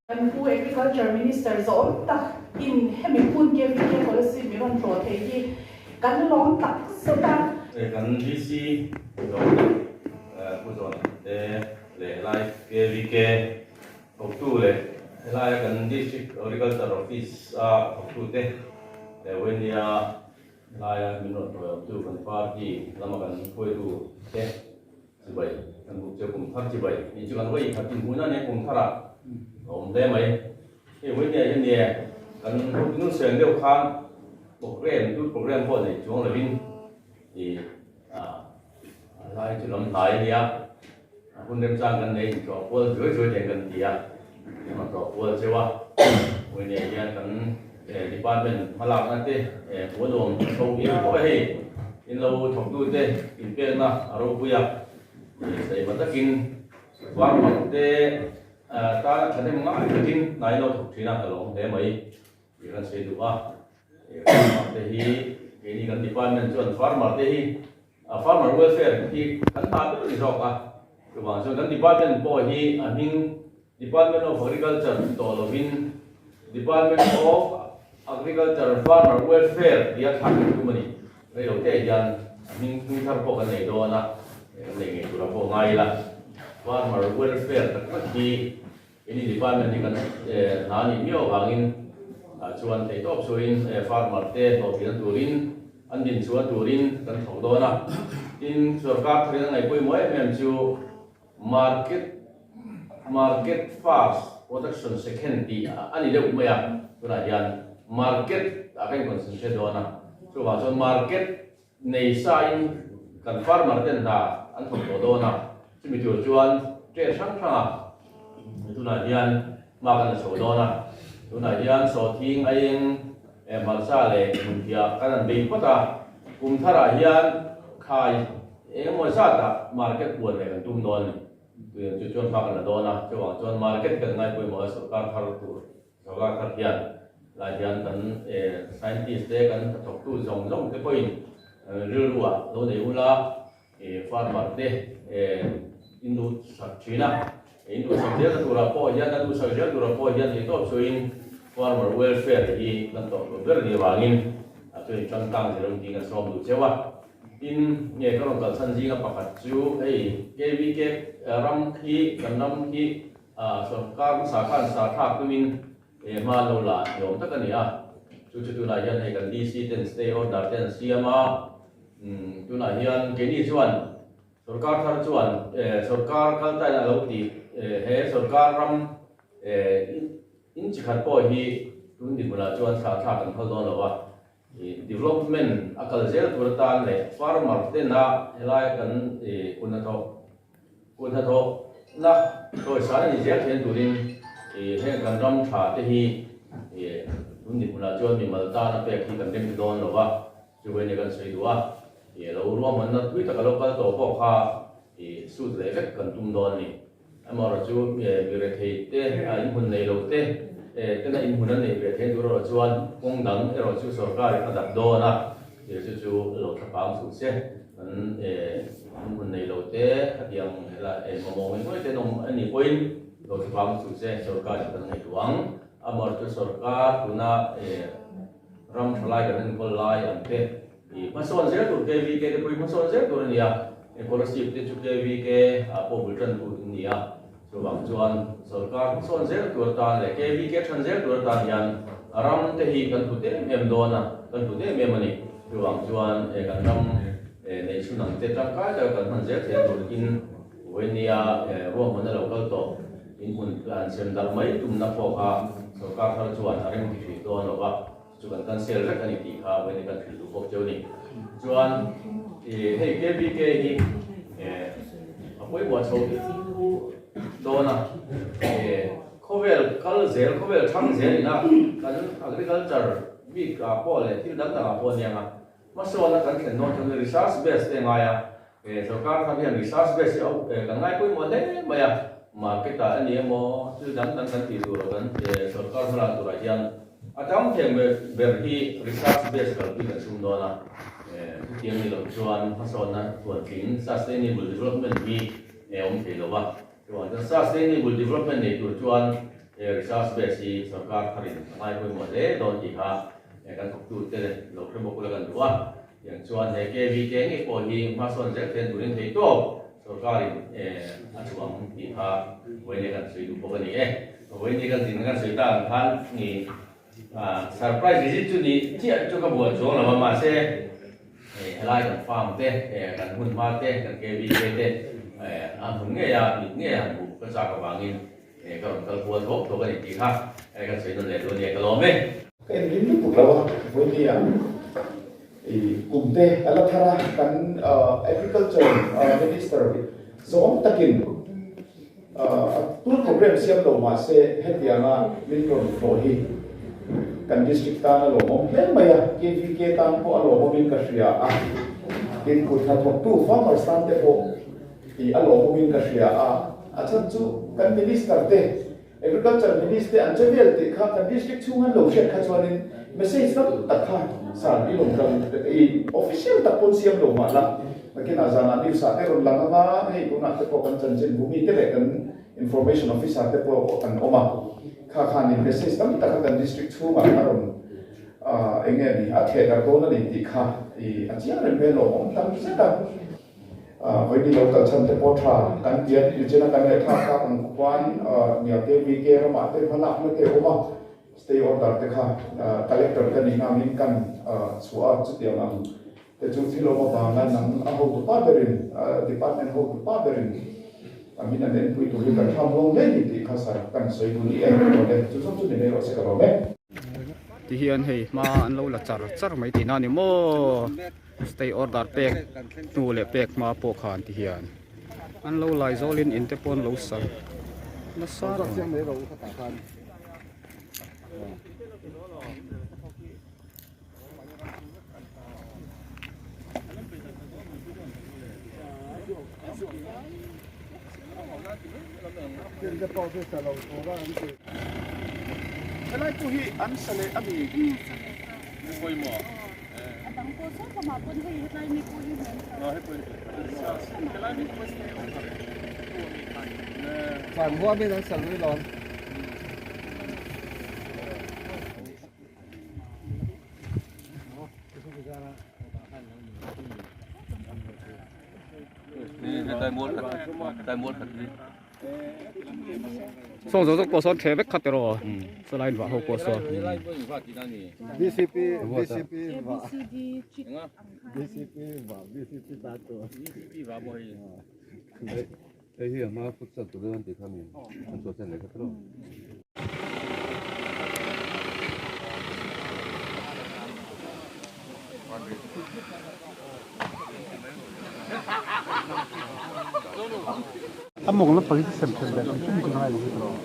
Kan pu Agriculture Minister zawm tak in hemi hun KVK policy mi rawn tlawh thei hi kan lawm tak zet a. Kan DC zawm tak Pu Zawn te leh helai KVK thawktu leh helaia kan District Agriculture Office a thawktute leh Wenia helaia min rawn tawiawmtu kan party lama kan hruaitu te chibai kan buk chu kum thar chibai ni chu kan vawi khat inhmuhna nia kum tharah a awm hle mai. Hei Wenia hian nia kan nun seng deuh khan program tur program pawh nei chuang lovin ih Lai chu lam hnai a nia, a hun remchang kan nei intlawh kual zuai zuai ten kan ti a, engemaw tlawh kual cheu a, Pune hian kan department hmalakna te hmuh nuam chho viau bawk a hei, in lo thawktu te inpekna a ropui a, saihma takin farmer te tana thahnem ngai takin hna in lo thawk thin a ka lawm hle mai tih kan sawi duh a, farmer te hi keini kan department chuan farmer te hi A farmer welfare hi kan hna ber a ni zawk a, chuvang chuan kan department pawh hi a hming Department of Agriculture ni tawh lovin Department of Agriculture Farmer Welfare tia thlak kan tum a ni. Rei lo te hian a hming hming thar pawh kan nei dawn a, kan nei ngei tura pawh ngai ila. Farmer welfare tak tak hi Ini department hi kan hna a nih miau avangin chuan theihtawp suain farmer te hlawhtlina turin an din chhuah turin kan thawk dawn a. Tin, sorkar tharin a ngaih pawimawh em em chu market market first production second tih a ni deuh mai a, tunah hian market ah kan inconcentrate dawn a, chuvang chuan market nei sain kan farmer ten hna an thawk tawh dawn a, chumi tur chuan trade hrang hrang a tunah hian hma kan la chho dawn a, tunah hian sawhthing aieng hmarcha leh hmunphiah kan han bei phawt a, kum tharah hian khai eng emaw zatah market puan leh kan tum dawn a ni, chu chuan hma kan la dawn a, chuvang chuan market kan ngaipawimawh a sorkar thar tur. Sorkar thar hian lai hian kan scientist te kan hnathawktu zawng zawng te pawhin rilru ah lo nei ula farmer te in duhsak thin a, in duhsak zelna turah pawh hian kan duhsak zel turah pawh hian theih tawp chuin farmer welfare hi kan tawh tur ber ni avangin a chuan tangtang zel ang tih kan sawm duh cheu a. Tin, nge ka rawn kalchhan zinga pakhat chu hei KVK ram khi kan ram khi Sorkar hmasa khan sa thlak tumin hma an lo la ni awm tak a ni a, chu chu tunah hian hei kan DC ten stay order te an siam a, tunah hian keini chuan sorkar thar chuan sorkar kaltain a lo tih he sorkar ram in chi khat pawh hi tun dinhmunah chuan sa thlak kan phal dawn lo a, development a kal zel tur atan leh farmer tena helai kan kut hnathawk kut hnathawk na chawisan a ni zel theih turin heng kan ram tha te hi tun dinhmunah chuan mimal tan a pek hi kan rem ti dawn lo va, chuvei nia kan sawi duh a, lo ruahmanna tui taka lo kal tawh pawh kha sut leh vek kan tum dawn a ni. Amaherawhchu mi rethei te, inhmun nei lo te, tena inhmun an neih ve theih tur erawh chuan kawng dang erawh chu sorkarin a dap dawn a, thil chu chu lo thlapang suh se. Kan inhmun nei lo te khatiang hela mamawh ngei ngawih te an awm a nih pawhin lo thlapang suh se, sorkarin kan ngaihtuah ang. Amaherawhchu sorkar tuna ram tha lai kan enkawl lai ang te, I hmasawn zel tur KVK te pawh i hmasawn zel tur a ni a, scholarship te chu KVK ah pawh bul tan tur in ni a, chuvang chuan sorkar hmasawn zel tur atan leh KVK than zel tur atan hian ram te hi kan hlut em em dawn a, kan hlut em em a ni. Chuvang chuan kan ram neih chhun ang te tangkai taka kan hman zel theih tur in vawinia ruahmanna lo kal tawh in hmun an sem darh mai tumna pawh kha sorkar thar chuan a reng ti hrih dawn lo va. chu kan cancel vek a ni tih kha vawiin kan hrilh duh bawk cheu a ni. Chuan hei KVK hi a pawimawh chho viau dawn a, khawvel kal zel, khawvel thang zel ina kan agriculture bik ah pawh leh thil dang dang ah pawh aniang a, hmasawn a kan thlen dawn chuan research base te ngai a, sorkar thar hian research base hi kan ngai pawimawh hle mai a, market ah a ni emaw thil dang dang kan tih tur ah kan sorkar hmalak turah hian A tam thei ber hi research base kalpui kan sum dawn a, chutiang ni loh chuan hmasawnna tluantling sustainable development hi awm thei lo va. Chuan sustainable development nei tur chuan research base hi sorkar tharin a ngai pawimawh hle dawn tih kha kan thawktute lo hre bawk ula kan duh a. Tiang chuan he KVK ngei pawh hi hmasawn zel thei an turin thei tawp sorkarin a chhuah ang tih kha vawiin kan sawi duh bawk a ni e. Vawiin kan zin kan sawi tak ang khan ni surprise visit chu ni chiah chu ka buan chuang lo a, mahse helai kan farm te, kan hmun hma te, kan KVK te a hmun ngei a, mit ngei a han hmuh ka chak avangin ka rawn kal kual thawk thawk a ni tih kha kan sawi nawn leh duh a ni a, ka lawm e. Ka inrin lutuk lo a, vawinia i kumte a la thar a, kan Agriculture Minister zawng takin tour programme siam lo mah se hetianga min rawn hlawh hi kan district tan a lawmawm hle mai a, KVK tan pawh a lawmawmin ka hria a, tin kut hnathawktu farmers tan te pawh i a lawmawmin ka hria a, a chhan chu kan Minister te Agriculture Minister an che vel tih kha kan district chhung an lo hriat kha chuanin message tam tak kha san i rawn kal i official tak pawn siam lo mah la nakinah zanah news ah te rawn lang anga hei tunah te pawh kan chanchin bumi te leh kan information officer te pawh an awm a kha khanin message tam tak kha kan district chhungah a rawn eng nge ni a theh darh dawn a ni tih kha i a chiang reng mai lawmawm tam zet a. Vawiin lo kal chhan te pawh tha kan ti a, tichena kan ngaihthlak tak ang khuan nia KVK ramah te hmalakna te a awm a, stay order te kha collector ka nih nangin kan chhuah a, chutiang ang te chu thil awm avanga nang a hotu pa berin department hotu pa berin min an enpui tur hi kan thlam huang hle ni tih kha sir kan sawi duh ni e, awle chu zawng chu ni mai rawh se ka lawm e. Ti hian hei hma an lo la char char mai tihna a ni maw? Stay order pek hnu leh pek hma pawh khan ti hian an lo lai zawlin in te pawh an lo sal nasa reng. Helai pawh hi an sa leh a mi? Sawng zawng zawng pawh sawn ṭhe vek kha tiraw chulai invah ho pawh sawn. A mawng lampang hi chu sem then leh hrim hrim chu ngai lo hi tawh.